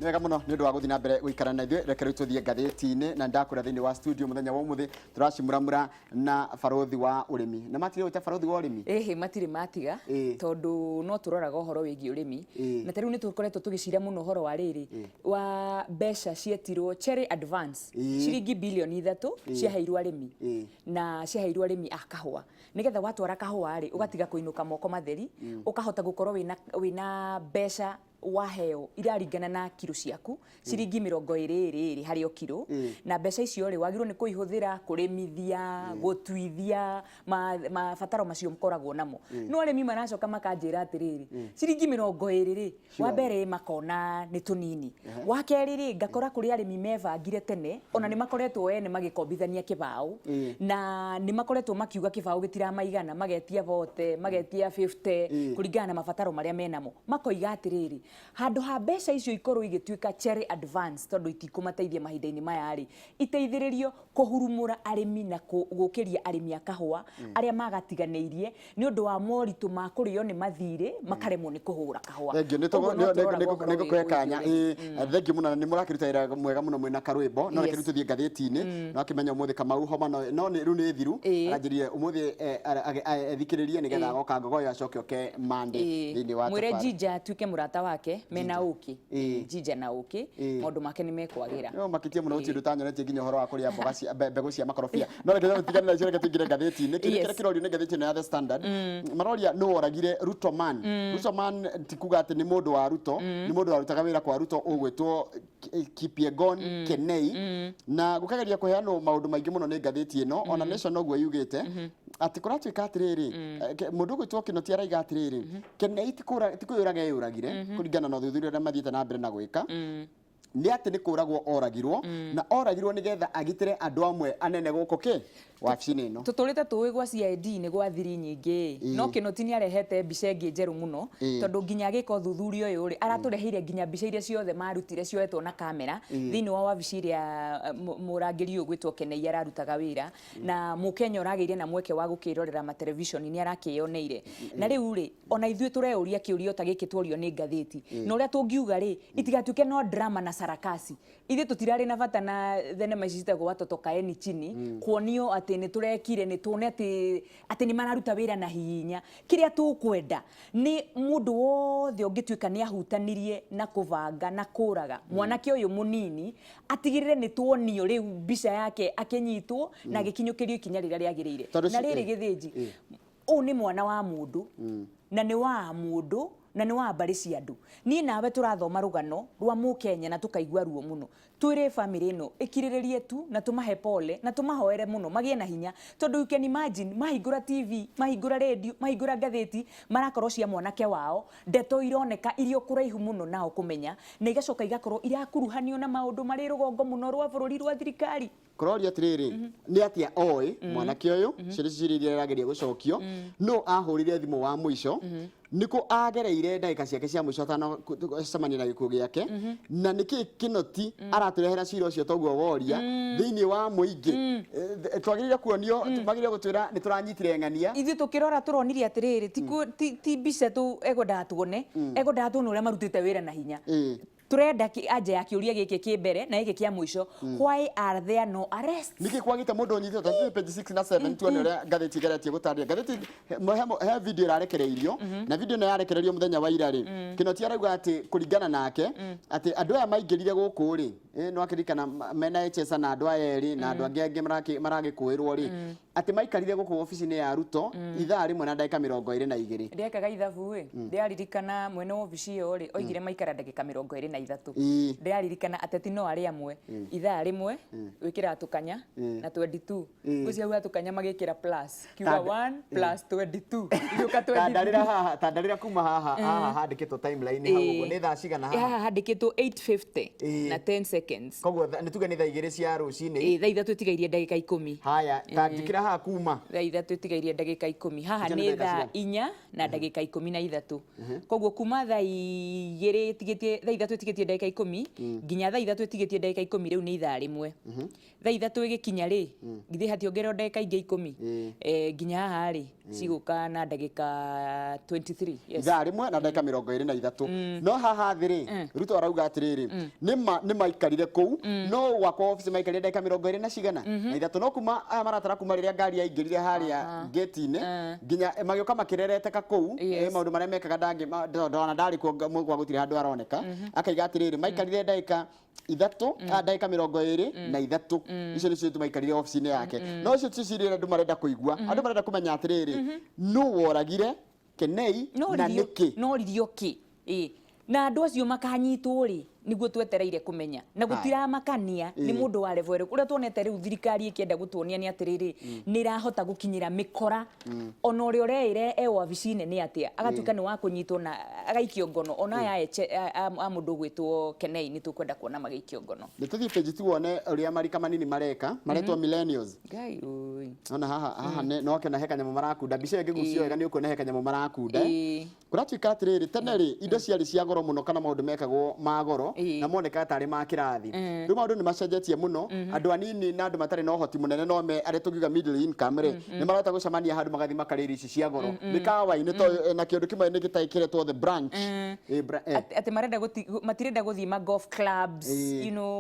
Nĩ wega mũno nĩ ũndũ wa gũthiĩ na mbere gũikara na ithuĩ. Reke rĩu tũthiĩ ngathĩti-inĩ, na ndakwĩra thĩinĩ wa studio mũthenya wa ũmũthĩ tũracimuramura na barothi wa ũrĩmi. Na matirĩ gwĩta barothi wa ũrĩmi? Ĩhĩ, matirĩ matiga, tondũ no tũroraga ũhoro wĩgiĩ ũrĩmi. Na ta rĩu nĩ tũkoretwo tũgĩcira mũno ũhoro wa rĩrĩ, wa mbeca cietirwo cherry advance, ciringi bilioni 3 ciaheirwo arĩmi, na ciaheirwo arĩmi a kahũa nĩgetha watwara kahũa rĩ, ũgatiga kũinũka moko matheri, ũkahota gũkorwo wĩna mbeca waheo iraringana na kiro ciaku, ciringi 22 ĩrĩ harĩ o kiro. Na mbeca icio rĩ, wagĩrĩirwo nĩ kũihũthĩra kũrĩmithia, gũtuithia mabataro macio mũkoragwo namo. No arĩmi maracoka makanjĩra atĩrĩrĩ, ciringi 20 rĩ, wa mbere makona nĩ tũnini, wa kerĩ rĩ, ngakora kũrĩ arĩmi mebangire tene, ona nĩ makoretwo ene magĩkombithania kĩbaũ, na nĩ makoretwo makiuga kĩbaũ gĩtiramaigana, magetia 40, magetia 50, kũringana na mabataro marĩa menamo. Makoiga atĩrĩrĩ, handũ ha mbeca icio ikorwo igĩtuĩka cherry advance tondũ itikũmateithia mahinda-inĩ maya rĩ, iteithĩrĩrio kũhurumũra arĩmi na gũkĩria arĩmi a kahũa arĩa magatiganĩirie nĩ ũndũ wa moritũ ma kũrĩo nĩ mathirĩ, makaremwo nĩ kũhũra kahũa. Thengiũ nĩ Ũguo no tũroraga ũhoro nĩngũkũhe wĩgiĩ kanya. ũrĩmi. Ĩĩ, thengiũ mũno, na nĩ mũrakĩruta wĩra mwega mũno mwĩna karwĩmbo. No reke rĩu tũthiĩ ngathĩti-inĩ. No akĩmenya ũmũthĩ Kamau homa no nĩ rĩu nĩ thiru. Aranjĩrire ũmũthĩ ethikĩrĩrie nĩgetha agoka Ngogoyo acoke oke Monday thĩinĩ wa Mwĩre thabarĩ. Jinja atuĩke mũrata wake mena ũkĩ. Jinja na ũkĩ, maũndũ make nĩ mekwagĩra. No makĩtie mũno, gũtirĩ ũndũ ũtanyonetie nginya ũhoro wa kũrĩa mboga cia mbegũ cia makorobia. No reke tũtigane na icio, reke tũingĩre ngathĩti-inĩ. Kĩndũ kĩrĩa kĩrorio nĩ ngathĩti ĩno ya The Standard, maroria nũ woragire Ruto man. Ruto man ti kuga atĩ nĩ mũndũ wa Ruto, nĩ mũndũ warutaga wĩra kwa Ruto ũgwĩtwo Kipyegon Kenei. Na gũkageria kũheanwo maũndũ maingĩ mũno nĩ ngathĩti ĩno, ona Nation noguo yugĩte atĩ kũratuĩka atĩrĩrĩ, mũndũ ũgwĩtwo Kinoti araiga atĩrĩrĩ, Kenei ti kwĩyũraga eyũragire, kũringana na ũthuthuria ũrĩa mathiĩte na mbere na gwĩka, nĩ atĩ nĩ kũragwo oragirwo, na oragirwo nĩgetha agitĩre andũ amwe anene gũkũ kĩ wabici-inĩ ĩno. Tũtũrĩte tũĩ gwa CID nĩ gwa thiri nyingĩ, no Kĩnoti nĩ arehete mbica ĩngĩ njerũ mũno, tondũ nginya agĩka ũthuthuria ũyũ rĩ, aratũreheire nginya mbica iria ciothe marutire cioetwo na kamera thĩinĩ wa wabici ĩrĩa mũrangĩri ũyũ ũgwĩtwo Kenei ararutaga wĩra. Na Mũkenya ũragĩire na mweke wa gũkĩrorera materebiconi nĩ arakĩyoneire. Na rĩu rĩ, ona ithuĩ tũreyũria kĩũria ta gĩkĩ tuorio nĩ ngathĩti, na ũrĩa tũngiuga rĩ, itigatuĩke no drama na sarakasi. Ithuĩ tũtirarĩ na bata na thenema ici citagwo Watoto Kaeni Chini, kuonio atĩ nĩ tũrekire, nĩ tuone atĩ nĩ mararuta wĩra na hinya. Kĩrĩa tũkwenda nĩ mũndũ wothe ũngĩtuĩka nĩ ahutanirie na kũbanga na kũraga mwanake ũyũ mũnini, atigĩrĩre nĩ tuonio rĩu mbica yake akĩnyitwo na agĩkinyũkĩrio ikinya rĩrĩa rĩagĩrĩire. Tondũ Na rĩrĩ gĩthĩnji, ũyũ nĩ mwana wa mũndũ, na nĩ wa mũndũ, na nĩ wa mbarĩ cia andũ. Niĩ nawe tũrathoma rũgano rwa Mũkenya na tũkaigua ruo mũno. Twĩre bamĩrĩ ĩno ĩkirĩrĩrie tu, na tũmahe pole, na tũmahoere mũno magĩe na hinya, tondũ you can imagine mahingũra TV, mahingũra radio, mahingũra ngathĩti, marakorwo cia mwanake wao, ndeto ironeka irĩ o kũraihu mũno nao kũmenya, na igacoka igakorwo irakuruhanio na maũndũ marĩ rũgongo mũno rwa bũrũri rwa thirikari. Kũroria atĩrĩrĩ, nĩ atĩa oĩ mwanake ũyũ? Ciũria icio ciũria iria ĩrageria gũcokio. Nũ ahũrire thimũ wa mũico? Nĩkũ agereire ndagĩka ciake cia mũico atanacemania na gĩkuũ gĩake? Na nĩkĩ Kĩnoti aratũrehera cira ũcio toguo woria thĩinĩ wa mũingĩ? Twagĩrĩire kuonio, magĩrĩire gũtwĩra nĩ tũranyitire ng'ania. Ithuĩ tũkĩrora tũronire atĩrĩrĩ, ti mbica tu ekwendaga tuone, ekwendaga tuone ũrĩa marutĩte wĩra na hinya. Turenda anja ya kĩũria gĩkĩ kĩ mbere na gĩkĩ kĩa mũico. Why are there no arrests? Nĩkĩ kwagĩte mũndũ ũnyitĩtwo? Tũthiĩ page 6 na 7 tuone ũrĩa ngathĩti ĩgeretie gũtarĩria. Ngathĩti he video ĩrarekereirio, na video ĩno yarekereirio mũthenya wa ira rĩ, Kĩnoti arauga atĩ kũringana nake atĩ andũ aya maingĩrire gũkũ rĩ, no akĩririkana mena Echesa na andũ aya erĩ na andũ angĩ maragĩkũĩrwo rĩ, atĩ maikarire gũkũ obici-inĩ ya Ruto ithaa rĩmwe na ndagĩka 22. Ndekaga ithabu ĩ, ndĩraririkana mwene wobici ĩyo rĩ, oigire maikara ndagĩka 23. Ndĩraririkana ateti no arĩ amwe, ithaa rĩmwe wĩkĩraga tũkanya na 22. Ngwĩciria hau tũkanya magĩkĩra plus, kiuga 1 plus 22 igĩũka 23. Tandarĩra haha, tandarĩra kuma haha, haha handĩkĩtwo timeline hau ũguo. Nĩ thaa cigana haha? Haha handĩkĩtwo 8:50 na 10 seconds. Koguo nĩ tuge nĩ thaa 2 cia rũcinĩ. Ĩĩ, thaa 3 ĩtigairie ndagĩka 10. Haya, ta njĩkĩra haha kuma. Thaa 3 ĩtigairie ndagĩka 10. Haha Icio nĩ nĩ ndagĩka thaa cigana? 4 na ndagĩka 13. Koguo kuma thaa 2 ĩtigĩtie, thaa 3 ĩtigĩtie. ĩtigĩtie ndagĩka 10 nginya thaa 3 ĩtigĩtie ndagĩka 10, rĩu nĩ ithaa 1. Thaa 3 ĩgĩkinya rĩ, githĩ hationgererwo ndagĩka ingĩ 10? Nginya haha rĩ, cigũka na ndagĩka 23, yes. Ithaa 1 na ndagĩka 23. No haha thĩ rĩ, Ruto arauga atĩrĩrĩ, nĩma nĩ maikarire kũu, no gwakwa obici maikarire ndagĩka 23 na cigana na 3, no kuma aya maratara kuma rĩrĩa ngari yaingĩrire harĩa gate-inĩ nginya magĩũka makĩrereteka kũu. Maũndũ marĩa mekaga ndona ndarĩ kuo gwa gũtirĩ handũ aroneka. Akaiga atĩrĩrĩ, maikarire ndagĩka 3, ndagĩka 23, icio nĩcio tu maikarire obici-inĩ yake. No icio ti ciria andũ marenda kũigua. Andũ marenda kũmenya atĩrĩrĩ, nũ woragire Kenei na nĩkĩ? No ririo kĩ ĩ na andũ acio makanyitwo rĩ, nĩguo twetereire kũmenya na gũtiramakania nĩ mũndũ wa level ĩrĩkũ. Ũrĩa tuonete rĩu thirikari ĩkĩenda gũtuonia nĩ atĩrĩrĩ, nĩ ĩrahota gũkinyĩra mĩkora, ona ũrĩa ũreĩre e wabici nene atĩa agatuĩka nĩ wa kũnyitwo na agaikio ngono. Ona aya a mũndũ ũgwĩtwo Kenei nĩ tũkwenda kuona magĩikio ngono. Nĩ tũthiĩ page tuone ũrĩa marika manini mareka, maretwo millennials. Ngai ũi. Ona haha haha no kĩona he kanyamũ marakunda. Mbica ĩyo ĩngĩgucio wega nĩ ũkuona he kanyamũ marakunda. Kũratuĩka atĩrĩrĩ, tene rĩ, indo ciarĩ cia goro mũno kana maũndũ mekagwo ma goro na monekaga tarĩ ma kĩrathi. Rĩu maũndũ nĩ macenjetie mũno. Andũ anini na andũ matarĩ na ũhoti mũnene, no me arĩa tũngiuga middle income rĩ, nĩ marahota gũcemania handũ magathiĩ makarĩa irio ici cia goro mĩkawa-inĩ na kĩũndũ kĩmwe nĩ gĩtarĩ kĩretwo The Branch. Atĩ marenda matirenda gũthiĩ ma golf clubs,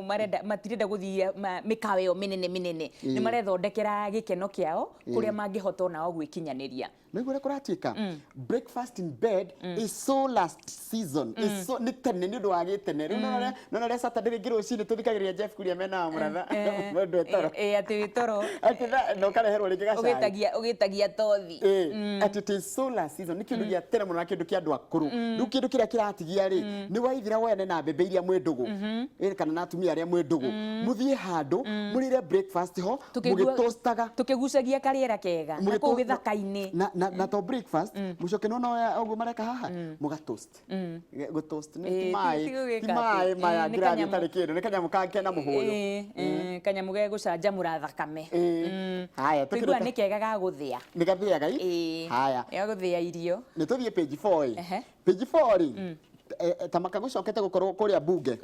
marenda matirenda gũthiĩ mĩkawa ĩyo mĩnene mĩnene, nĩ marethondekera gĩkeno kĩao kũrĩa mangĩhota onao gwĩkinyanĩria. Nĩguo ũrĩa kũratuĩka, breakfast in bed is so last season, is so nĩ tene, nĩ ũndũ wa gĩtene rĩu. Nona ũrĩa Saturday rĩngĩ rũcinĩ tũthikagĩrĩria Jeff Kuria mena wa mũratha mũndũ etoro. Atĩ wĩ toro. Atĩ na ũkareherwo rĩngĩ gacai. Ũgĩtagia tothi. Atĩ it is so last season, nĩ kĩndũ gĩa tene mũno na kĩndũ kĩa andũ akũrũ. Rĩu kĩndũ kĩrĩa kĩratigia rĩ, nĩ waithira wene na mbembe iria mwĩ ndũgũ, kana na atumia arĩa mwĩ ndũgũ, mũthiĩ handũ mũrĩre breakfast ho mũgĩtoastaga, Tũkĩgucagia karĩera kega na kũu gĩthaka-inĩ. Na to breakfast, mũcoke nona ũguo mareka haha, mũga toast. Gũ toast nĩ ti maĩ ti gũgĩka ti maĩ atĩ. Maya Nĩ ngirathi kanyamũ. ĩtarĩ kĩndũ, nĩ kanyamũ kake na mũhũyũ. Kanyamũ ge gũcanjamũra thakame. Haya. Tũiguaga Tũkĩrĩka nĩ kega ga gũthĩa. Nĩ gathĩaga i. Haya. Ga gũthĩa irio. Nĩ tũthiĩ page 4 ĩ. Page 4 rĩ, ta maka gũcokete gũkorwo kũrĩa bunge,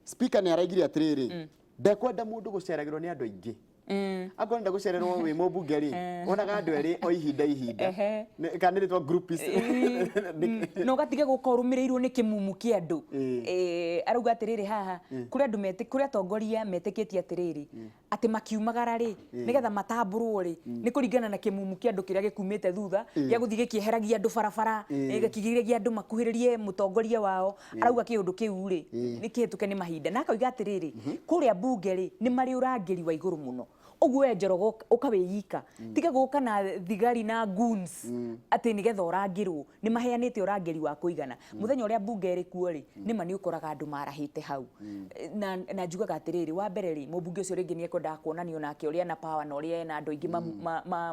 speaker nĩ araigire atĩrĩrĩ, ndekwenda mũndũ gũceragĩrwo nĩ andũ aingĩ. Akorwo nenda gũcererwo wĩ mũmbunge rĩ, wonaga andũ erĩ o ihinda ihinda. Kana nĩ rĩtwa groupies. Na ũgatiga gũka ũrũmĩrĩirwo nĩ kĩmumu kĩa andũ. Arauga atĩrĩrĩ, haha kũrĩ andũ kũrĩ atongoria metĩkĩtie atĩrĩrĩ, atĩ makiumagara rĩ, nĩgetha matambũrwo rĩ, nĩ kũringana na kĩmumu kĩa andũ kĩrĩa gĩkumĩte thutha gĩa gũthiĩ gĩkĩeheragia andũ barabara, gĩkĩgiragia andũ makuhĩrĩrie mũtongoria wao. Arauga kĩũndũ kĩu rĩ, nĩ kĩhĩtũke nĩ mahinda, na akoiga atĩrĩrĩ, kũrĩa mbunge rĩ, nĩ marĩ ũrangĩri wa igũrũ mũno. Ũguo we Njoroge ũka wĩ ika, tiga gũka na thigari na goons atĩ nĩgetha ũrangĩrwo. Nĩ maheanĩte ũrangĩri wa kũigana. Mũthenya ũrĩa mbunge ĩrĩ kuo rĩ, nĩma nĩ ũkoraga andũ marahĩte hau, na njugaga atĩrĩrĩ, wa mbere rĩ, mũmbunge ũcio rĩngĩ nĩ ekwendaga kuonanio nake ũrĩa ena power na ũrĩa ena andũ aingĩ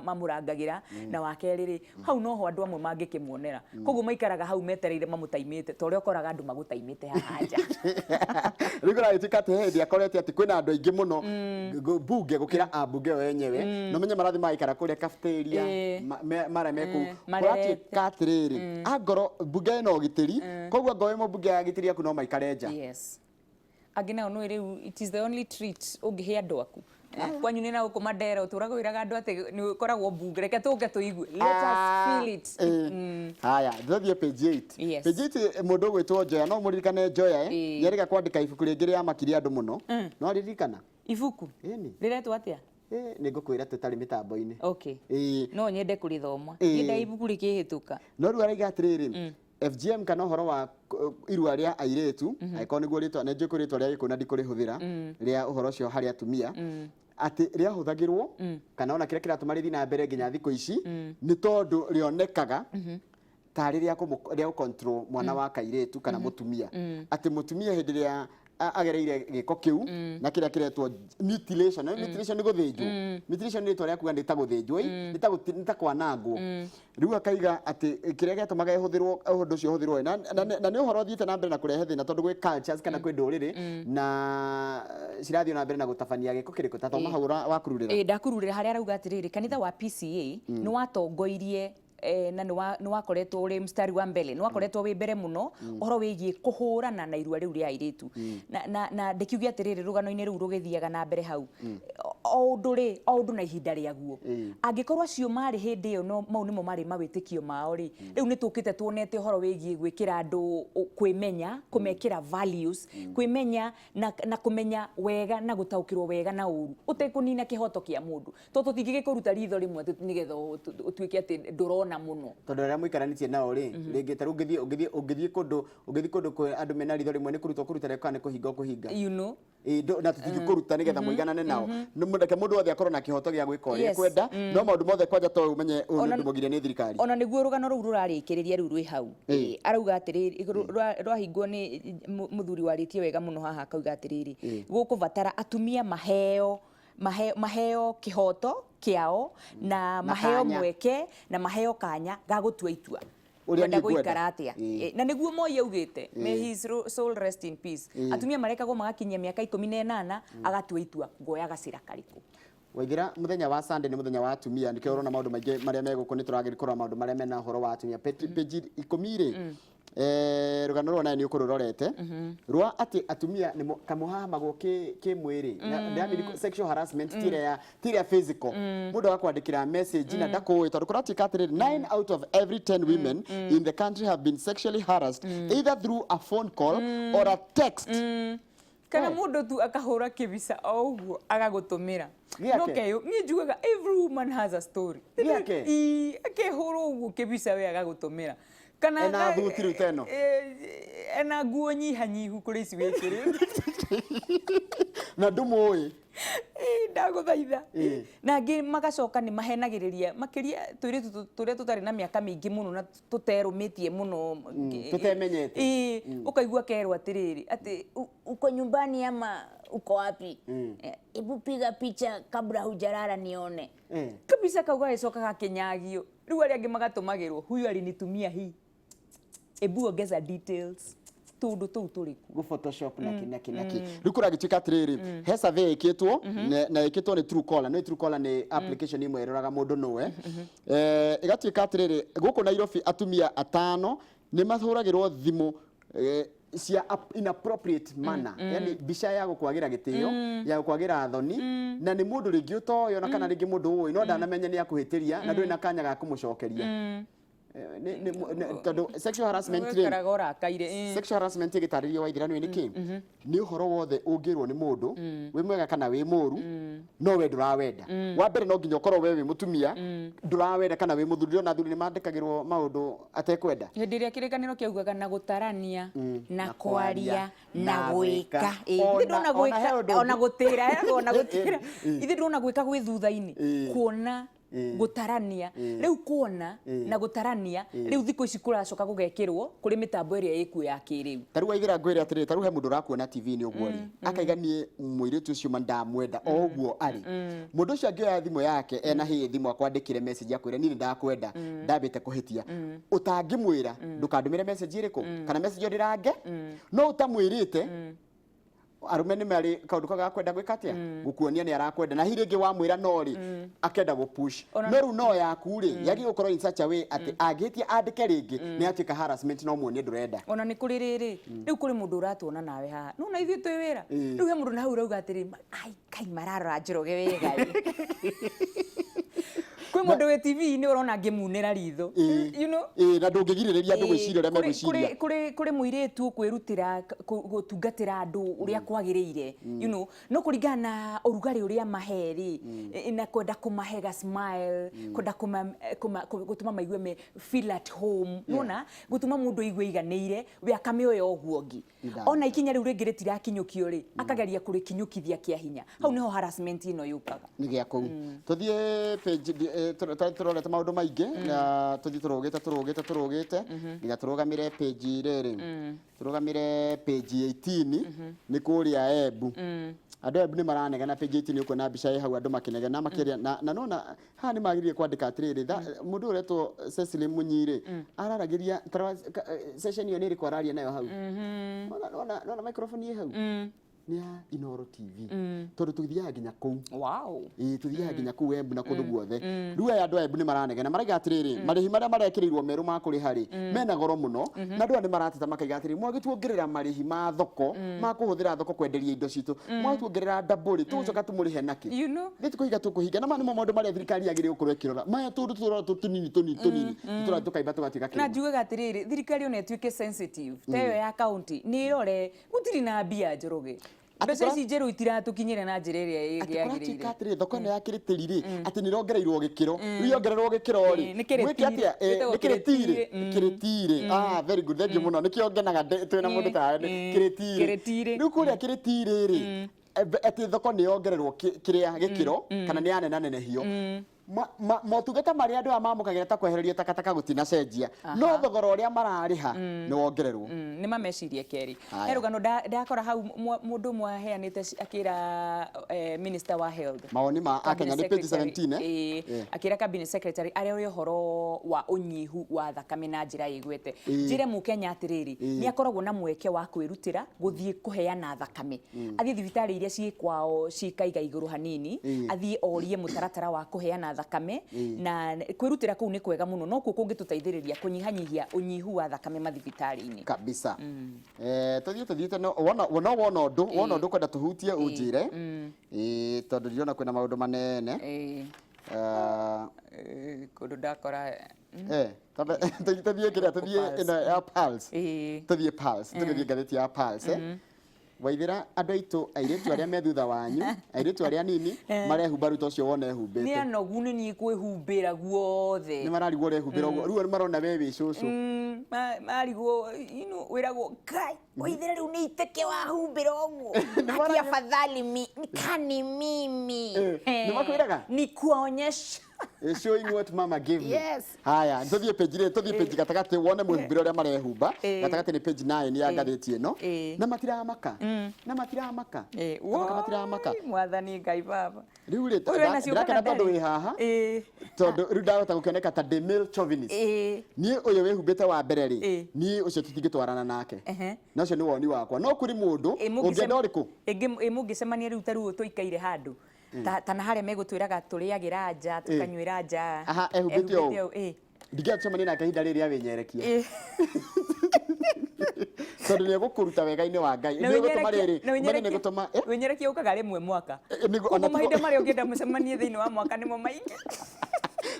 mamũrangagĩra, na wa kerĩ rĩ, hau noho andũ amwe mangĩkĩmuonera. Koguo maikaraga hau metereire mamũtaimĩte, ta ũrĩa ũkoraga andũ magũtaimĩte haha nja. Rĩu kũragĩtuĩka atĩ he hĩndĩ akorete atĩ kwĩna andũ aingĩ mũno mbunge gũkĩra ambunge o enyewe, no menye marathiĩ magaikara kũrĩa cafeteria marĩa me kũu. Marerete. Kũratuĩka atĩrĩrĩ, angorwo mbunge ĩna ũgitĩri, koguo angorwo wĩ mũmbunge agitĩri aku no maikare nja. Yes, angĩ nao nĩ rĩu it is the only treat ũngĩhe andũ aku. Kwanyu nĩ na gũkũ Mandera ũtũraga wĩraga andũ atĩ nĩ ũkoragwo mbunge, reke tũke tũigue, let us feel it. Haya, tũthiĩ page 8. Page 8, mũndũ ũgwĩtwo Njoya, no mũririkane Njoya, eh? Nĩerĩga kwandĩka ibuku rĩngĩ rĩamakirie andũ mũno. No aririkana? Ibuku Ĩni. rĩretwo atĩa? Nĩ ngũkwĩra tũtarĩ mĩtambo-inĩ. Okay. No nyende kũrĩthoma. Nyenda ibuku rĩkĩhĩtũka. No rĩu araiga atĩrĩrĩ, FGM kana ũhoro wa irua rĩa airĩtu, angĩkorwo nĩguo rĩtwa, nĩ njũĩ kwĩ rĩtwa rĩa gĩkũyũ na ndikũrĩhũthĩra, rĩa ũhoro ũcio harĩ atumia, atĩ rĩahũthagĩrwo kana ona kĩrĩa kĩratũma rĩthiĩ na mbere nginya thikũ ici nĩ tondũ rĩonekaga tarĩ rĩa rĩa gũ-control mwana wa kairĩtu kana mũtumia, atĩ mũtumia hĩndĩ ĩrĩa agereire gĩko kĩu na kĩrĩa kĩretwo mutilation. Na mutilation nĩ gũthĩnjwo. Mutilation nĩ rĩtwa rĩa kuga nĩ ta gũthĩnjwo, ĩ, nĩ ta kwanangwo. Rĩu akaiga atĩ kĩrĩa gĩatũmaga ĩhũthĩrwo ũndũ ũcio ũhũthĩrwo na nĩ ũhoro ũthiĩte na mbere na kũrehe thĩna tondũ gwĩ cultures kana kwĩ ndũrĩrĩ na cirathiĩ na mbere na gũtabania gĩko kĩrĩkũ. Ta thoma hau wakururĩra. Ĩ, ndakururĩra harĩa arauga atĩrĩrĩ, kanitha wa PCA nĩ watongoirie. Na nĩ wakoretwo ũrĩ mstari wa mbere, nĩ wakoretwo wĩ mbere mũno ũhoro wĩgiĩ kũhũrana na irua rĩu rĩa airĩtu. Na ndĩkiuge atĩrĩrĩ, rũgano-inĩ rũu rũgĩthiaga na mbere hau, o ũndũ rĩ, o ũndũ na ihinda rĩaguo. Angĩkorwo acio marĩ hĩndĩ ĩyo, no mau nĩmo marĩ mawĩtĩkio mao rĩ, rĩu nĩ tũkĩte tuonete ũhoro wĩgiĩ gwĩkĩra andũ kwĩmenya, kũmekĩra values, kwĩmenya na kũmenya wega na gũtaũkĩrwo wega na ũru, ũtekũnina kĩhoto kĩa mũndũ, tondũ tũtingĩgĩkũruta ritho rĩmwe atĩ nĩgetha ũtuĩke atĩ ndũrona mũno. Tondũ arĩa mũikaranĩtie nao rĩ, rĩngĩ ta rĩu ũngĩthiĩ kũndũ kwĩ andũ mena ritho rĩmwe, nĩ kũrutwo kũruta rĩo kana nĩ kũhinga ũkũhinga? Ĩ, na tũtingĩkũruta nĩgetha mũiganane nao. Reke mũndũ wothe akorwo na kĩhoto gĩa gwĩka ũrĩa ekwenda, no maũndũ mothe kwanja to ũmenye ũyũ nĩ ũndũ mũgirie nĩ thirikari. Ona nĩguo rũgano rũu rũrarĩkĩrĩria rĩu rwĩ hau. Arauga atĩrĩrĩ, rwahingwo nĩ mũthuri warĩtie wega mũno haha, akauga atĩrĩrĩ, gũkũbatara atumia maheo kĩhoto kĩao na maheo kanya. Mweke na maheo kanya ga gũtua itua ũrĩa kwenda niĩ ngwenda. Gũikara atĩa. Na nĩguo Moi augĩte, may his soul rest in peace, atumia marekagwo magakinyia mĩaka 18, agatua itua nguoya gacĩra karĩkũ. Waithira, muthenya wa Sunday nĩ muthenya wa atumia, nĩkĩo ũrona maũndũ maingĩ marĩa me gũkũ nĩ tũragĩrĩ kũrora maũndũ marĩa mena ũhoro wa atumia. Page 10 rĩ, rũgano rũrũ nawe nĩ ũkũrũrorete rwa atĩ atumia nĩ kamũhahamagwo kĩ mwĩrĩ. Na sexual harassment ti ĩrĩa physical, mũndũ agakwandĩkĩra message na ndakũĩ, tondũ kũratuĩka atĩrĩrĩ, 9 out of every 10 women in the country have been sexually harassed either through a phone call or a text. Kana mũndũ tu akahũra kĩbica o ũguo agagũtũmĩra. Gĩake? No keyo niĩ njugaga every woman has a story. Gĩake? Ii, akehũra ũguo kĩbica we agagũtũmĩra, kana Ena thuti rĩu ta ĩno? Ena nguo nyihanyihu kũrĩ ici wĩkĩrĩte. Na ndũmũĩ. Ĩ, ndagũthaitha. Na angĩ magacoka nĩ mahenagĩrĩria makĩria tũirĩtu tũrĩa tũtarĩ na mĩaka mĩingĩ mũno na tũterũmĩtie mũno. Tũtemenyete. Ĩ, ũkaigua kerwo atĩrĩrĩ, atĩ "Uko nyumbani ama uko wapi? Hebu piga picha kabla hujalala nione." Kabisa kau gagĩcoka gakĩnyagio. Rĩu arĩa angĩ magatũmagĩrwo, "Huyu alinitumia hii, ebu ongeza details." Tũndũ tũu tũrĩ kuo. Gũ Photoshop na kĩ na kĩ na kĩ. Rĩu kũragĩtuĩka atĩrĩrĩ, he survey ĩkĩtwo na ĩkĩtwo nĩ Truecaller. Nĩ Truecaller nĩ application ĩmwe ĩroraga mũndũ nũwe. Ĩgatuĩka atĩrĩrĩ, gũkũ Nairobi atumia atano nĩ mahũragĩrwo thimũ cia inappropriate manner, yani mbica ya gũkwagĩra gĩtĩo, ya gũkwagĩra thoni, na nĩ mũndũ rĩngĩ ũtoĩ ona kana rĩngĩ mũndũ ũĩ no ndanamenya nĩ akũhĩtĩria na ndũrĩ na kanya ga kũmũcokeria. Tondũ sexual harassment rĩ, Ũikaraga ũrakaire, ĩ. Sexual harassment ĩgĩtarĩrio, Waithira, nĩ nĩkĩ? Nĩ ũhoro wothe ũngĩrwo nĩ mũndũ wĩ mwega kana wĩ mũru, no we ndũrawenda. Wa mbere, no nginya ũkorwo we wĩ mũtumia ndũrawenda kana wĩ mũthuri. Ndĩrona athuri nĩ mandĩkagĩrwo maũndũ atekwenda. Hĩndĩ ĩrĩa kĩrĩkanĩro kĩaugaga na gũtarania na na kwaria kwaria, na na gwĩka. gwĩka. Ĩ, ithe ndona Ona he gwĩka ũndũ ona gũtĩra, heragwo ona gũtĩra. Ithe ndona gwĩka gwĩ thutha-inĩ. Kuona, gũtarania, rĩu kuona na gũtarania, rĩu thikũ ici kũracoka gũgekĩrwo kũrĩ mĩtambo ĩrĩa ĩkuo ya kĩrĩu. Tarĩu Waithĩra, ngwĩre atĩrĩrĩ, tarĩu he mũndũ ũrakuona TV-inĩ ũguo rĩ, akaiga niĩ mũirĩtu ũcio ma ndamwenda o ũguo arĩ. Mũndũ ũcio angĩoya thimũ yake ena hĩ thimũ akwandĩkĩre message akwĩre, "Niĩ nĩ ndakwenda, ndambĩte kũhĩtia," ũtangĩmwĩra, "Ndũkandũmĩre message ĩrĩkũ kana message ĩyo ndĩrange," no ũtamwĩrĩte, arũme nĩ marĩ kaũndũ kau ga kwenda gwĩka atĩa, gũkuonia nĩ arakwenda, na hihi rĩngĩ wamwĩra no rĩ, akenda gũpush. No rĩu no yaku rĩ, yagĩrĩirwo gũkorwo in such a way atĩ angĩhĩtia andĩke rĩngĩ nĩ atuĩka harassment, no muonie ndũrenda. Ona nĩ kũrĩ rĩrĩ, rĩu kũrĩ mũndũ ũratuona nawe haha, no na ithuĩ twĩ wĩra. Rĩu he mũndũ na hau ũrauga atĩrĩ, "Ai kai, mararora Njoroge wega ĩ." Kwĩ mũndũ wĩ TV-inĩ ũrona ngĩmunĩra ritho. Ĩĩ, na ndũngĩgirĩrĩria andũ gwĩciria ũrĩa megwĩciria. Kũrĩ mũirĩtu ũkwĩrutĩra gũtungatĩra andũ ũrĩa kwagĩrĩire, no kũringana na ũrugarĩ ũrĩa mahe rĩ, na kwenda kũmahe ga smile, kwenda gũtũma maigue me feel at home, nona gũtũma mũndũ aigue aiganĩire, we akamĩoya ũguo ũngĩ. Ona ikinya rĩu rĩngĩ rĩtirakinyũkio rĩ, akageria kũrĩkinyũkithia kĩa hinya. Hau nĩho harassment ĩno yũkaga. Nĩ gĩa kũu tũthiĩ page tũrorete maũndũ maingĩ, na tũthiĩ tũrũgĩte nginya tũrũgamĩre page rĩrĩ, tũrũgamĩre page 18, nĩ kũrĩa Embu. Andũ a Embu nĩ maranegena. Page 18 ũkuona mbica ĩ hau, andũ makĩnegena makĩaria, na nona haha nĩ magĩrĩire kwandĩka atĩrĩrĩ, mũndũ ũyũ ũretwo Cecily Mũnyirĩ araragĩria session ĩyo nĩ ĩrĩkũ araria nayo hau. Nona microphone ĩ hau. Nĩ ya Inoro TV, tondũ tũthiaga nginya kũu. Ĩĩ, tũthiaga nginya kũu Embu na kũndũ guothe. Rĩu aya andũ a Embu nĩ maranegena, maraiga atĩrĩrĩ, marĩhi marĩa marekĩrĩirwo merũ ma kũrĩha rĩ, mena goro mũno, na andũ aya nĩ marateta makaiga atĩrĩrĩ, mwagĩtuongerera marĩhi ma thoko, ma kũhũthĩra thoko kwenderia indo citũ, mwatuongerera double rĩ, tũgũcoka tũmũrĩhe nakĩ? You know? Nĩ tũkũhinga tũkũhinga. Na maya nĩmo maũndũ marĩa thirikari yagĩrĩirwo gũkorwo ĩkĩrora, maya tũndũ tũrora tũnini tũnini tũnini tũrathiĩ tũkaimba tũgatuĩka Na kĩrĩma. Njugaga atĩrĩrĩ, thirikari ona ĩtuĩke sensitive ta ĩyo ya county, nĩ ĩrore gũtirĩ na mbia, Njoroge. Atĩ Mbeca ici njerũ itiratũkinyĩra na njĩra ĩrĩa atĩ yagĩrĩire. Kũratuĩka atĩrĩ, thoko ĩno ya kĩrĩtĩri rĩ, atĩ nĩ ĩrongereirwo gĩkĩro. Rĩu yongererwo gĩkĩro rĩ, Ĩĩ, nĩ mwĩke kĩrĩtirĩ. atĩa? Ĩtagwo Nĩ kĩrĩtirĩ. kĩrĩtirĩ. Kĩrĩtirĩ, ah, very good, thank you mũno. Nĩkĩo ngenaga twĩna mũndũ tawe nĩ kĩrĩtirĩ. Kĩrĩtirĩ. Rĩu kũrĩa kĩrĩtirĩ rĩ, atĩ thoko nĩ yongererwo kĩrĩa gĩkĩro kana nĩ yanenanenehio. Motungata marĩa andũ aya mamũkagĩra ta kwehererio takataka gũtinacenjia, no thogora ũrĩa mararĩha nĩ wongererwo. Nĩ mamecirie kerĩ. Haya. He rũgano ndakora hau, mũndũ ũmwe aheanĩte akĩra minister wa health. Mawoni ma Akenya nĩ page 17, eh? Ĩĩ. Akĩra cabinet secretary arore ũhoro wa ũnyihu wa thakame na njĩra ĩgwete. Njĩre mũkenya atĩrĩrĩ, nĩ akoragwo na mweke wa kwĩrutĩra gũthiĩ kũheana thakame, athiĩ thibitarĩ iria ciĩ kwao cikaiga igũrũ hanini, athiĩ orie mũtaratara wa kũheana thakame, na kwĩrutĩra kũu nĩ kwega mũno, no kuo kũngĩtũteithĩrĩria kũnyihanyihia ũnyihu wa thakame mathibitarĩ-inĩ. Kabisa. Tũthiĩ tũthiĩte, no wona no wona ũndũ kwenda tũhutie, ũnjĩre. Tondũ ndirona kwĩna maũndũ manene. Kũndũ ndakora. Tũthiĩ kĩrĩa, tũthiĩ Pulse. Ĩno ya Pulse. Tũthiĩ Pulse, tũgĩthiĩ ngathĩti ya Pulse. Waithĩra, andũ aitũ airĩtu arĩa me thutha wanyu, airĩtu arĩa nini marehumba rĩu ta ũcio wona Nĩ ehumbĩte. Anogu nĩ niĩ kwĩhumbĩra guothe. Nĩ mararigwo ũrehumbĩra ũguo, rĩu marona we wĩ cũcũ. Marigwo wĩragwo kai Waithĩra, rĩu nĩ iteke wahumbĩra ũguo ati afadhali mi, kani mimi. Nĩ makwĩraga? Ni kuonyesha. Showing what mama gave me. Yes. Haya, tũthiĩ page rĩ, tũthiĩ page gatagatĩ wone mwĩhumbĩre ũrĩa marehumba. Gatagatĩ nĩ page 9 ya ngathĩti ĩno. Na matiramaka. Na matiramaka. Tamaka matiramaka. Woi, Mwathani Ngai baba. Rĩu rĩ, Ũyũ ena ciũka ndĩrakena na tondũ ndarĩ. wĩ haha. Tondũ rĩu ndahota gũkĩoneka ta ndĩ male chauvinist. Niĩ ũyũ wĩhumbĩte wa mbere rĩ, niĩ ũcio tũtingĩtwarana nake. Na ũcio nĩ woni wakwa. No kũrĩ mũndũ ũngĩenda ũrĩkũ? Ĩ mũngĩcemania rĩu ta rĩu tũikaire handũ ta na harĩa megũtwĩraga tũrĩagĩra nja, tũkanyuĩra nja. Aha, ehumbĩte ũũ. Ũũ, ĩ. Ndingĩenda tũcemanie nake ihinda rĩrĩ rĩa wĩnyerekia. Tondũ nĩ egũkũruta wega-inĩ wa Ngai. Na Nĩ egũtũma rĩrĩ, na ũmenye nĩ egũtũma wĩnyerekia ũkaga rĩmwe mwaka. Nĩguo, Koguo ona mahinda marĩa ũngĩenda mũcemanie thĩinĩ wa mwaka nĩmo maingĩ.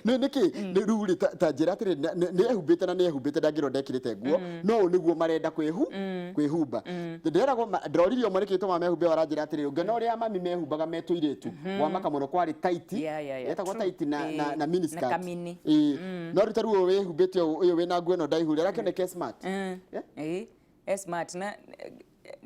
Nĩ nĩkĩ nĩ rĩu rĩ, ta njĩra atĩrĩ, nĩ ehumbĩte na nĩ ehumbĩte, ndangĩrwo ndekĩrĩte nguo, no ũũ nĩguo marenda kwĩhumba. Ndĩreragwo ndĩroririe ũmwe nĩkĩ gĩtũmaga mehumbe, aranjĩra atĩrĩrĩ, ũngĩona ũrĩa mami mehumbaga me tũirĩtu, wamaka mũno, kwarĩ tight. Yeah, Yetagwo true. tight na mini Na skirt. kamini. Ĩĩ. No rĩu ta rĩu ũyũ wĩhumbĩte ũũ, ũyũ wĩna nguo ĩno ndaihu rĩ, arakĩoneka e smart. Yeah. Ĩ, e smart na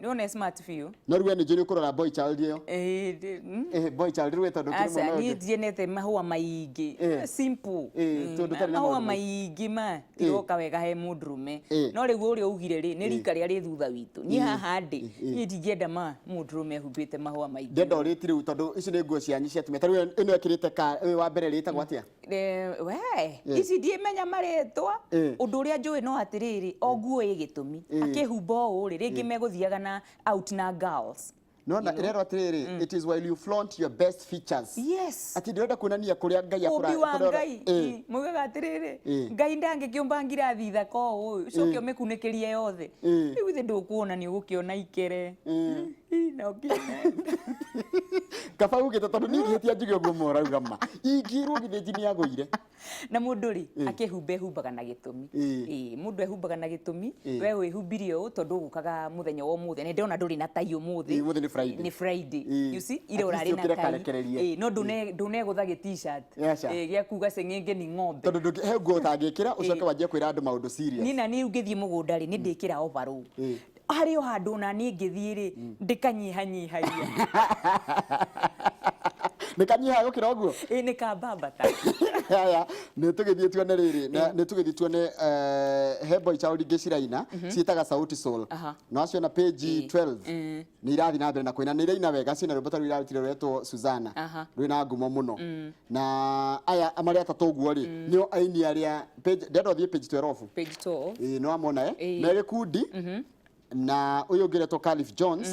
nĩwona e smart biũ. No rĩu we nĩ njũĩ nĩ ũkũrora boy child ĩyo. Ĩ, Boy child rĩu tondũ kĩrĩ Aca, mwena niĩ ũngĩ. ndienete mahũa maingĩ. Simple. Tondũ ũtarĩ na mahũa maũndũ maingĩ ma tiroka wega he mũndũrũme. No rĩu ũrĩa ugire rĩ, nĩ rika rĩa rĩ thutha witũ. Niĩ haha ndĩ, niĩ ndingĩenda ma mũndũrũme ehumbĩte mahũa maingĩ. Ndenda ũrĩti rĩu, tondũ ici nĩ nguo cianyu cia atumia. Ta rĩu ĩno ĩkĩrĩte ka ũyũ wa mbere rĩtagwo atĩa? We ici ndiĩmenya marĩtwa. Ũndũ ũrĩa njũĩ no atĩrĩrĩ, o nguo ĩ gĩtũmi. Akĩhumba ũũ rĩ, rĩngĩ megũthiaga na out na girls. Nona ĩrerwo atĩrĩrĩ, "It is while you flaunt your best features." Atĩ ndĩrenda kuonania kũrĩa Ngai Ũmbi wa Ngai. Mugaga atĩrĩrĩ, Ngai ndangĩkĩũmba ngirathi thaka ũũ, ũcoke ũmĩkunĩkĩrie yothe. Rĩu ithe ndũkuona, nĩ ũgũkĩona ikere. Na ũkĩone. Kaba ugĩte, tondũ niĩ ingĩhĩtia njuge ũguo morauga ma ingĩrwo githĩnji nĩ agũire. Na mũndũ rĩ, akĩhumba ehumbaga na gĩtũmi. Ĩ, mũndũ ehumbaga na gĩtũmi. We wĩhumbire ũũ tondũ ũgũkaga mũthenya wa ũmũthĩ, na ndĩrona ndũrĩ na tai ũmũthĩ. Ĩ, ũmũthĩ nĩ Friday. Nĩ Friday. You see, ira At least ũrarĩ na ũkĩre tai. karekererie. Ĩ, no ndũnegũtha gĩ T-shirt Aca. Ĩ, gĩa kuga ceng'enge ni ng'ombe. Tondũ he nguo ũtangĩkĩra ũcoke wanjie kwĩra andũ maũndũ serious. Niĩ na niĩ rĩu ngĩthiĩ mũgũnda rĩ, nĩ ndĩkĩra overall. Harĩ o handũ na niĩ ngĩthiĩ rĩ, ndĩkanyihanyihagia. Nĩ kanyihaga gũkĩra ũguo. Ĩ, nĩ kambambata. Haya, nĩ tũgĩthiĩ tuone rĩrĩ, na nĩ tũgĩthiĩ tuone he boy child ingĩ ciraina ciĩtaga Sauti Sol. No aciona page 12, nĩ irathiĩ na mbere na kũina, nĩ iraina wega, ciĩna rwĩmbo ta rũu irarutire rwetwo Suzana. Rwĩna ngumo mũno. Na aya marĩ atatũ ũguo rĩ, nĩo aini arĩa page, ndĩrenda ũthiĩ page 12. Page 12. Ĩĩ, nĩ wamona, eh? Ĩĩ. Me gĩkundi. Na ũyũ ũngĩ ũretwo Calif Jones,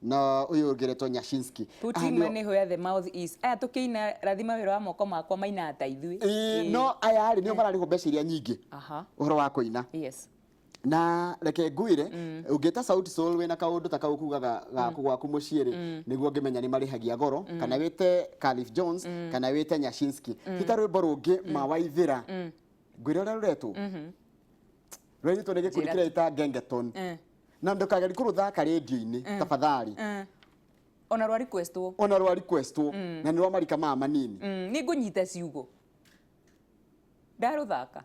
na ũyũ ũngĩ ũretwo Nyashinski. Aya Putting nĩo- money where the mouth is. Aya tũkĩina rathima wĩra wa moko makwa mainaga ta ithuĩ. Ĩĩ, no aya rĩ, nĩo mararĩhwo mbeca iria nyingĩ ũhoro wa kũina. Na reke ngwĩre, ũngĩta Sauti Sol wĩna kaũndũ ta kau kugaga gaku gwaku mũciĩ rĩ, nĩguo ngĩmenya nĩ marĩhagia goro, kana wĩte Calif Jones, kana wĩte Nyashinski. Ti ta rwĩmbo rũngĩ mawaithĩra, ngwĩre ũrĩa rũretwo, rũretwo nĩ gĩkundi Njĩra. kĩreita Gengeton, na ndũkagerie kũrũthaka rĩndiũ-inĩ tafadhali. Ona rwa requestwo. Ona rwa requestwo, na nĩ rwa marika maya manini. Nĩ ngũnyita ciugo ndarũthaka.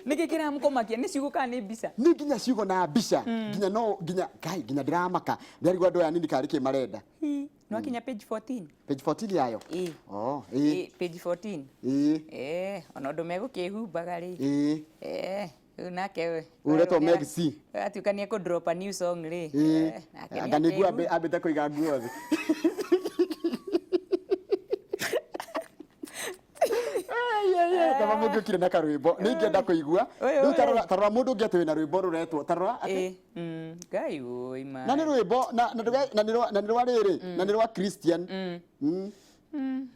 Nĩkĩ kĩramũkũmakia, nĩ ciugo kana nĩ mbica? Nĩ nginya ciugo na mbica, nginya no nginya ngai, nginya ndĩramaka ndĩrarigwo andũ aya nini karĩ kĩ marenda. Hi, nĩwakinya page 14? Page 14 yayo. Ĩĩ. Oh, ĩĩ. Ĩĩ, page 14. Ĩĩ. Eh, ona ũndũ megũkĩhumbaga rĩ. Ĩĩ. Eh, rĩu nake we. Ũretwo Meg C. Atuĩka nĩ ekũ drop a new song rĩ. Ĩĩ. Eh, nake Anga nĩguo nĩakĩhu- ambĩte kũiga nguo thĩ. Kaba mũngĩũkire na karwĩmbo nĩ ingĩenda kũigua. Ũyũ, Rĩu ũyũ. tarora mũndũ ũngĩ atĩ wĩna rwĩmbo rũretwo, tarora atĩ Ĩĩ, Ngai ũĩ ma. Na nĩ rwĩmbo na nĩ rwa rĩrĩ, na nĩ rwa Christian.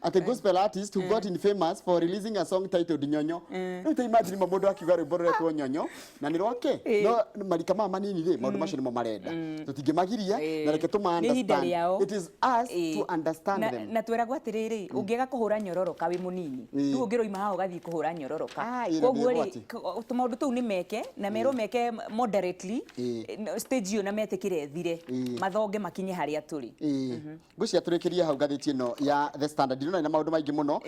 Atĩ gospel artist who got infamous for releasing a song titled Nyonyo. Rĩu ta imagine ma mũndũ akiuga rwĩmbo rũretwo Nyonyo na nĩ rwake, no marika maya manini rĩ, maũndũ macio nĩmo marenda, tũtingĩmagiria, na reke tũma Nĩ ihinda understand. rĩao. It is us to understand Na, them. na tweragwo atĩrĩrĩ, ũngĩaga kũhũra nyororoka wĩ mũnini, rĩu ũngĩroima haha ũgathiĩ kũhũra nyororoka. Ah, ĩno nĩ Koguo rĩ, ũgwati. tũmaũndũ tũu nĩ meke na merwo meke moderately, stage ĩyo na metĩkĩre ĩthire, mathonge makinye harĩa tũrĩ. Ĩĩ. Ngwĩciria tũrĩkĩrie hau ngathĩti ĩno ya The Standard. Ndĩrona ĩna maũndũ maingĩ mũno,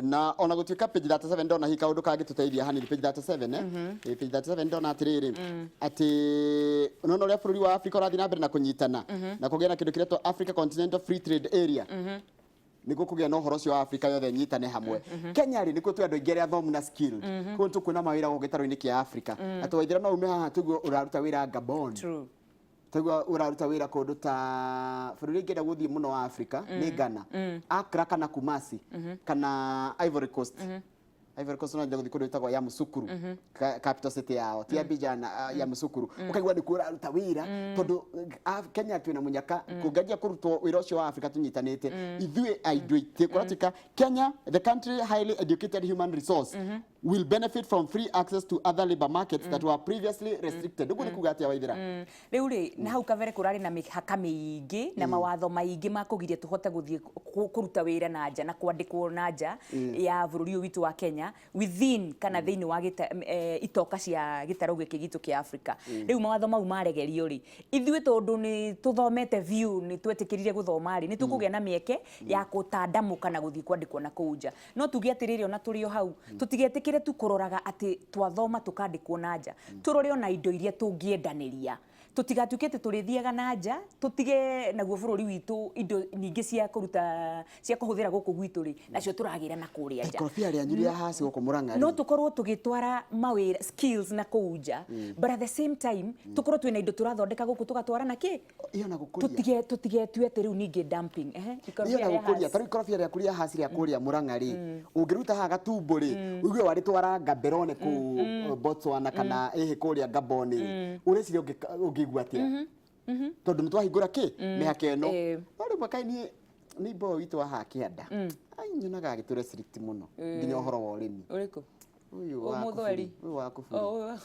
na ona gũtuĩka page 37 ndona hihi kaũndũ kangĩtũteithia hanini. Page 37, eh? Ĩĩ, page 37 ndona atĩrĩrĩ, atĩ nona ũrĩa bũrũri wa Africa ũrathiĩ na mbere na kũnyitana na kũgĩa na kĩndũ kĩretwo Africa Continental Free Trade Area, nĩguo kũgĩa na ũhoro ũcio wa Africa yothe nyitane hamwe. Kenya rĩ, nĩkuo twĩ andũ aingĩ arĩa athomu na skilled, koguo nĩtũkuona mawĩra gũkũ gĩtarũ-inĩ kĩa Africa, atĩ Waithera no ume haha tũigue ũraruta wĩra Gabon. True. Taigua ũraruta wĩra kũndũ ta bũrũri ingĩenda gũthiĩ mũno wa Africa nĩ Ghana, Accra kana Kumasi kana Ivory Coast. Ivory Coast no nyende gũthiĩ kũndũ gwĩtagwo Yamoussoukro, capital city yao, ti Abidjan, Yamoussoukro, ũkaigua nĩkuo ũraruta wĩra, tondũ Kenya twĩna mũnyaka kũngĩanjia kũrutwo wĩra ũcio wa Africa tũnyitanĩte ithuĩ aingĩ aitĩ kũratuĩka Kenya, the country highly educated human resource, will benefit from free access to other labor markets that were previously restricted. Ũguo nĩ kuga atĩa, Waithera? Rĩu rĩ, na hau kabere kũrarĩ na mĩhaka mĩingĩ na mawatho maingĩ ma kũgiria tũhote gũthiĩ kũruta wĩra na nja na kwandĩkwo na nja ya bũrũri ũyũ witũ wa Kenya, within kana thĩinĩ wa itoka cia gĩtarũ gĩkĩ gitũ kĩa Africa. Rĩu mawatho mau maregerio rĩ, ithuĩ tondũ nĩ tũthomete biũ, nĩ twetĩkĩrire gũthoma rĩ, nĩ tũkũgĩa na mĩeke ya gũtandamũka na gũthiĩ kwandĩkwo na kũu nja. No tuge atĩrĩrĩ, ona tũrĩ o hau, tũtigetĩkĩre tu kũroraga atĩ twathoma tũkandĩkwo na nja, tũrore ona indo iria tũngĩendanĩria, tũtigatuĩke atĩ tũrĩthiaga na nja tũtige naguo bũrũri witũ indo nyingĩ cia kũruta cia kũhũthĩra gũkũ gwitũ rĩ, nacio tũragĩra na kũrĩa nja. Ikorobia rĩanyu rĩa haci gũkũ Mũrang'a No rĩ. tũkorwo tũgĩtwara mawĩra, skills na kũu nja, but at the same time tũkorwo twĩna indo tũrathondeka gũkũ tũgatwara na kĩ. Iyo na gũkũria. Tũtigetue atĩ rĩu ningĩ dumping, ehe. Iyo ikorobia na rĩa gũkũria, Hass. tarĩu ikorobia rĩaku rĩa haci rĩa kũrĩa Mũrang'a rĩ, ũngĩruta haha gatumbo rĩ, ũigue warĩtwara Gaborone kũu Botswana kana ĩhĩ kũrĩa Gabon rĩ, ũreciria ũngĩigua atĩa? Tondũ nĩ twahingũra kĩ mĩhaka ĩno. No rĩmwe kaĩ niĩ nĩ mboyo witũ wa haha kĩanda, ai, nyonaga agĩtũ restrict mũno nginya ũhoro wa ũrĩmi. Ũrĩkũ? Ũyũ Ũyũ wa mũthweri? Kuburi, ũyũ wa Kuburi. Oh,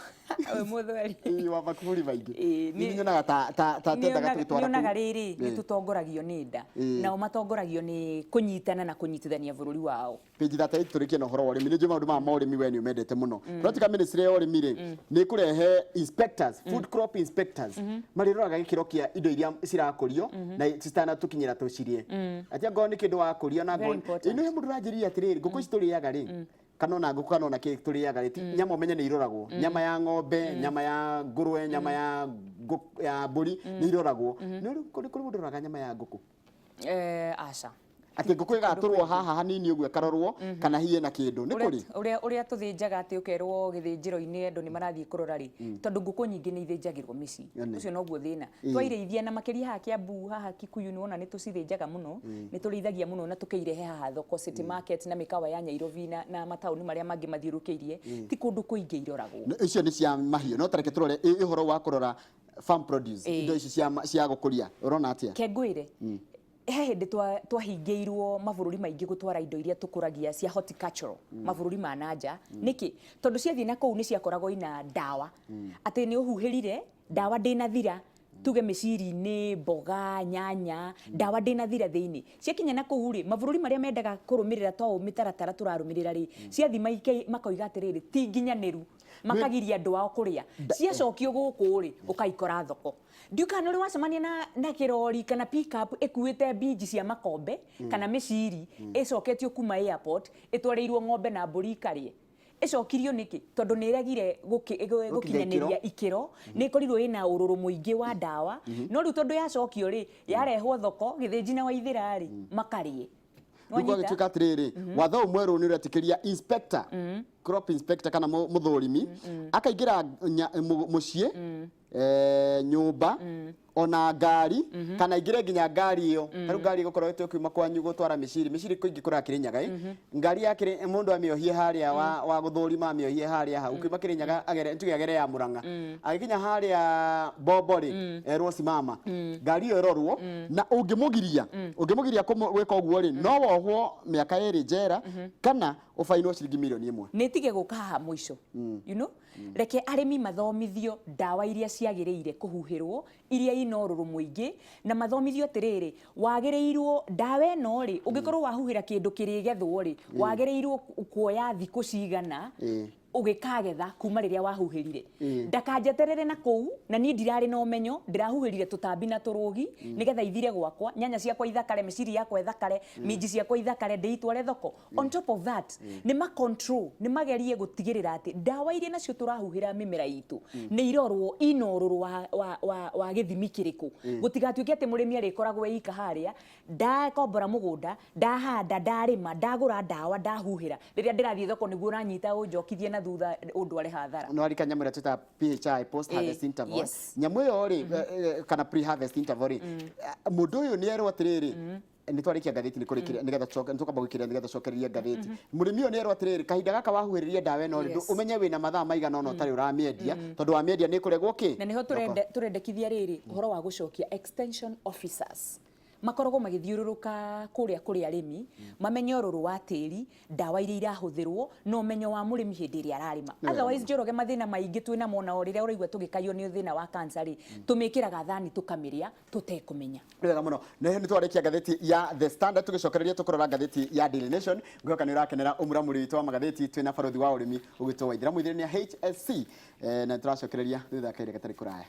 ũyũ mũthweri. Ĩĩ, wa makuburi maingĩ. Ĩĩ, Niĩ nyonaga ta tendaga tũgĩtwara nĩonaga kũu. rĩrĩ, nĩ tũtongoragio nĩ nda, nao matongoragio nĩ kũnyitana na kũnyitithania bũrũri wao. Page 38 tũrĩkie na ũhoro wa ũrĩmi. Nĩ njũĩ maũndũ maya ma ũrĩmi we nĩ ũmendete mũno. Tũratuĩka ministry ya ũrĩmi rĩ, nĩ ĩkũrehe inspectors, food crop inspectors, marĩroraga gĩkĩro kĩa indo iria cirakũrio na citanatũkinyĩra tũcirĩe, atĩ angorwo nĩ kĩndũ wakũria na Very angorwo important. ĩno he mũndũ ũranjĩrire atĩrĩrĩ, ngũkũ ici tũrĩaga rĩ, kana ona ngũkũ kana ona kĩ tũrĩaga rĩ, nyama ũmenye nĩ iroragwo, nyama ya ng'ombe, nyama ya ngũrwe, nyama ya mbũri nĩ iroragwo. Nĩ kũrĩ mũndũ ũroraga nyama ya ngũkũ? Eh, aca. Atĩ ngũkũ ĩgatũrwo haha hanini ũguo ĩkarorwo kana hihi ĩna kĩndũ nĩ kũrĩ. Ũrĩa tũthĩnjaga atĩ ũkerwo gĩthĩnjĩro-inĩ andũ nĩ marathiĩ kũrora rĩ, tondũ ngũkũ nyingĩ nĩ ithĩnjagĩrwo mĩciĩ. Ũcio noguo thĩna. Twairĩithia na makĩria haha Kiambu, haha Kikuyu nĩ wona nĩ tũcithĩnjaga mũno, nĩ tũrĩithagia mũno na tũkairehe haha thoko, City Market na mĩkawa ya Nyairobi na mataũni marĩa mangĩ mathiũrũrũkĩirie, ti kũndũ kũingĩ iroragwo. Icio nĩ cia mahiũ, no ta reke tũrore ũhoro wa kũrora farm produce, indo ici cia gũkũria, ũrona atĩa? Ke ngwĩre, he hĩndĩ twahingĩirwo mabũrũri maingĩ gũtwara indo iria tũkũragia cia horticultural mabũrũri ma nanja. Nĩkĩ? Tondũ ciathiĩ na kũu nĩ ciakoragwo ina ndawa, atĩ nĩ ũhuhĩrire ndawa ndĩnathira, tuge mĩciri-inĩ, mboga, nyanya, ndawa ndĩnathira thĩinĩ. Ciakinya na kũu rĩ, mabũrũri marĩa mendaga kũrũmĩrĩra to ũũ mĩtaratara tũrarũmĩrĩra rĩ, ciathiĩ makoiga atĩrĩrĩ, ti nginyanĩru, makagiria andũ ao kũrĩa. Ciacokio gũkũ rĩ, ũkaikora thoko. Ndiũĩ kana nĩ ũrĩ wacemania na kĩrori kana pick-up ĩkuĩte mbinji cia makombe kana mĩciri ĩcoketio kuma airport ĩtwarĩirwo ng'ombe na mbũri ikarĩe. Ĩcokirio nĩkĩ? Tondũ nĩ ĩregire gũkinyanĩria ikĩro, nĩ ĩkorirwo ĩna ũrũrũ mũingĩ wa ndawa, no rĩu tondũ yacokio rĩ, yarehwo thoko, gĩthĩnji na waithĩra rĩ, makarĩe. Rĩu gwagĩtuĩka atĩrĩrĩ, watho ũyũ mwerũ nĩ ũretĩkĩria inspector, crop inspector kana mũthũrimi, akaingĩra mũciĩ, nyũmba, ona ngari, kana aingĩre nginya ngari ĩyo. Ta rĩu ngari ĩgũkorwo ĩtũ kwanyu gũtwara mĩciri, mĩciri kũingĩ kũrĩa Kĩrĩnyaga ĩ, ngari ya mũndũ amĩohie harĩa wa gũthũrima, amĩohie harĩa hau kuma Kĩrĩnyaga agere, tuge agere ya Murang'a, agĩkinya harĩa Bombo rĩ, erwo simama, ngari ĩyo ĩrorwo, na ũngĩmũgiria gwĩka ũguo rĩ, no wohwo mĩaka 2 njera kana ũbainwo ciringi mirioni 1. Nĩ tige gũka haha mũico, you know, reke arĩmi mathomithio ndawa iria ciagĩrĩire kũhuhĩrwo iria ina ũrũrũ mũingĩ, na mathomithio atĩrĩrĩ, wagĩrĩirwo ndawa ĩno rĩ, ũngĩkorwo wahuhĩra kĩndũ kĩrĩgethwo rĩ, wagĩrĩirwo kuoya thikũ cigana ũgĩkagetha kuma rĩrĩa wahuhĩrire. Ndakanjeterere na kũu, na niĩ ndirarĩ na ũmenyo, ndĩrahuhĩrire tũtambi na tũrũgi nĩgetha ithire gwakwa, nyanya ciakwa ithakare, mĩciri yakwa ĩthakare, minji ciakwa ithakare, ndĩitware thoko. On top of that, nĩ ma control, nĩ magerie gũtigĩrĩra atĩ ndawa iria nacio tũrahuhĩra mĩmera itũ nĩ irorwo ina ũrũrũ wa gĩthimi kĩrĩkũ. Gũtigatuĩke atĩ mũrĩmi arĩkoragwo eika harĩa, ndakombora mũgũnda, ndahanda, ndarĩma, ndagũra ndawa, ndahuhĩra, rĩrĩa ndĩrathiĩ thoko nĩguo ũranyita ũnjokithie na thutha ũndware hathara. No arika nyamũ ĩrĩa twĩtaga PHI, post harvest interval. Nyamũ ĩyo rĩ, kana pre harvest interval rĩ, mũndũ ũyũ nĩ erwo atĩrĩrĩ, nĩ twarĩkia ngathĩti nĩ kũrĩkĩria nĩgetha tũcoke, nĩ tũkamba gwĩkĩrĩra nĩgetha tũcokererie ngathĩti. Mũrĩmi ũyũ nĩ erwo atĩrĩrĩ, kahinda gaka wahuhĩrĩria ndawa ĩno rĩ, ũmenye wĩna mathaa maigana ũna ũtarĩ ũramĩendia, tondũ wamĩendia nĩ ĩkũregwo kĩ? Na nĩho tũrendekithia rĩrĩ ũhoro wa gũcokia extension officers makoragwo magĩthiũrũrũka kũrĩa kũrĩ arĩmi, mamenye ũrũrũ wa tĩri, ndawa iria irahũthĩrwo, na ũmenyo wa mũrĩmi hĩndĩ ĩrĩa ararĩma. Otherwise Njoroge, mathĩna maingĩ twĩna mo, na o rĩrĩa ũraigua tũgĩkaywo nĩ thĩna wa cancer rĩ, tũmĩkĩraga thani tũkamĩrĩa tũtekũmenya. Nĩ wega mũno. Na nĩ twarĩkia ngathĩti ya The Standard, tũgĩcokereria tũkũrora ngathĩti ya Daily Nation. Ngwĩhoka nĩ ũrakenera ũmuramuri witũ wa magathĩti twĩna barothi wa ũrĩmi ũgwĩtwo Waithera Mũithĩrĩria HSC, na nĩ tũracokereria thutha wa kahinda gatarĩ kũraya.